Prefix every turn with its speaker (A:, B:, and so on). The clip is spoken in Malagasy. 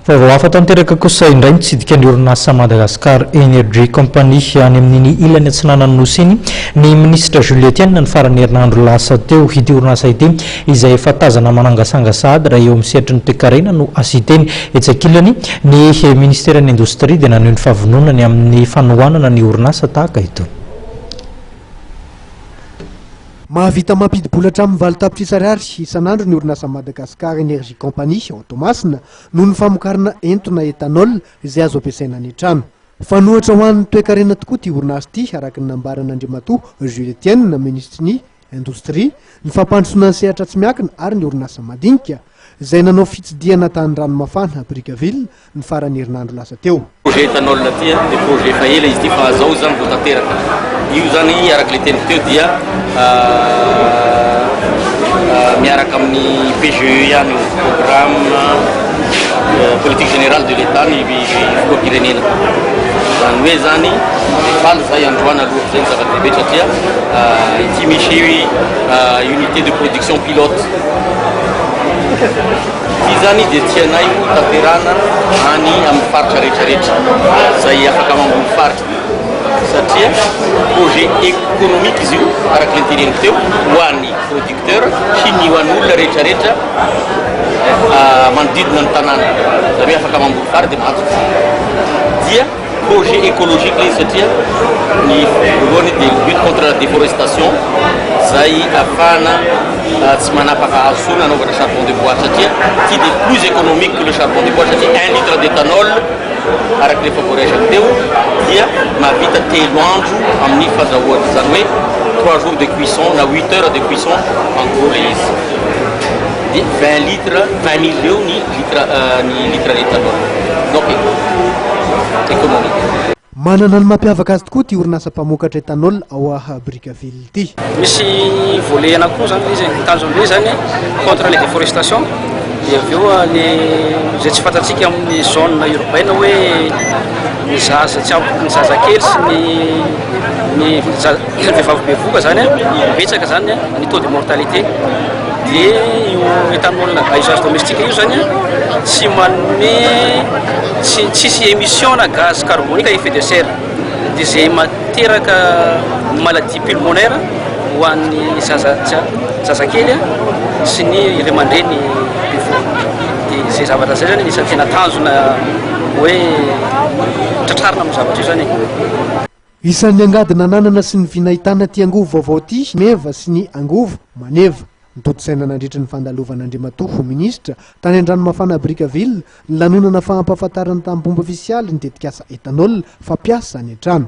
A: Vaovao hafa tanteraka kosa indray nitsidika ny orinasa Madagascar Energy Company any amin'iny ilany atsinanan'ny Nosy iny ny minisitra Jules Etienne ny faran'ny herinandro lasa teo. Ity orinasa ity izay efa tazana manangasanga sahady raha eo amin'ny sehatry ny toekarena no asian-teny. Etsy ankilany, ny ministeran'ny Indostria dia naneho ny fahavononany amin'ny fanohanana ny orinasa tahaka itony.
B: Mahavita mampidi-bola hatramin'ny 8 tapitrisa ariary isan'andro ny orinasa Madagascar Energy Company ao Toamasina noho ny famokarana entona éthanol izay azo ampiasaina any an-trano. Fanohatra ho an'ny toekarena tokoa ity orinasa ity, araka ny nambaran'Andriamatoa Jules Etienne, minisitry ny Indostria, ny fampandrosoana ny sehatra tsy miankina ary ny orinasa madinika, izay nanao fitsidihana tany Ranomafana, Brickaville, ny faran'ny herinandro lasa teo.
C: Projet éthanol ty a, dia projet efa ela izy ity fa zao zany vao tanteraka. Io zany araka le teniko teo dia miaraka amin'ny PGE ihany io, programme politique générale de l'État ny filoham-pirenena. Zany hoe zany faly zahay androany aloha, zay ny zava-dehibe satria ity misy unité de production pilote. Ity zany dia tianay ho tanterahana any amin'ny faritra rehetrarehetra izay afaka mamboly fary satria projet économique izy io araka ilay teneniko teo ho an'ny producteur sy ny ho an'ny olona rehetrarehetra manodidina ny tanàna, izany hoe afaka mamboly fary dia mahazo dia projet écologique ilay izy satria ny voalohany dia lutte contre la déforestation izay ahafahana tsy manapaka hazo intsony hanaovana charbon de bois satria ity dia plus économique que le charbon de bois satria 1 litre d'éthanol araka ilay efa voaresaka teo dia mahavita 3 andro amin'ny fandrahoana, izany hoe 3 jours de cuisson na 8 heures de cuisson en gros ilay izy, dia 20 litres, 20 mille eo ny litre, ny litre d'éthanol, donc économique.
B: Manana ny mampiavaka azy tokoa ity orinasa mpamokatra éthanol ao Brickaville ity.
D: Misy volet anankiroa zany izy, ny tanjon'le zany contre les déforestation, dia avy eo le zay tsy fantatsika amin'ny zone urbaine hoe ny zaza tsy ampy, ny zazakely sy ny vehivavy bevoka zany a, betsaka zany ny taux de mortalité, dia io éthanol à usage domestique io zany tsy manome tsy tsisy émission na gaz carbonique à effet de serre, dia zay materaka maladie pulmonaire ho an'ny zaza zazakely a sy ny ray aman-dreny bevoka. Dia zay zavatra zay zany anisan'ny tena tanjona hoe tratrarina amin'ny zavatra io zany.
B: Isan'ny angady nananana sy ny vy nahitana ty angovo vaovao ty meva sy ny angovo maneva. Nitotosaina nandritra ny fandalovan'Andriamatoa minisitra tany Andranomafana Brickaville ny lanonana fampahafantarana tamin'ny fomba ofisialy ny tetikasa éthanol fampiasa any an-trano.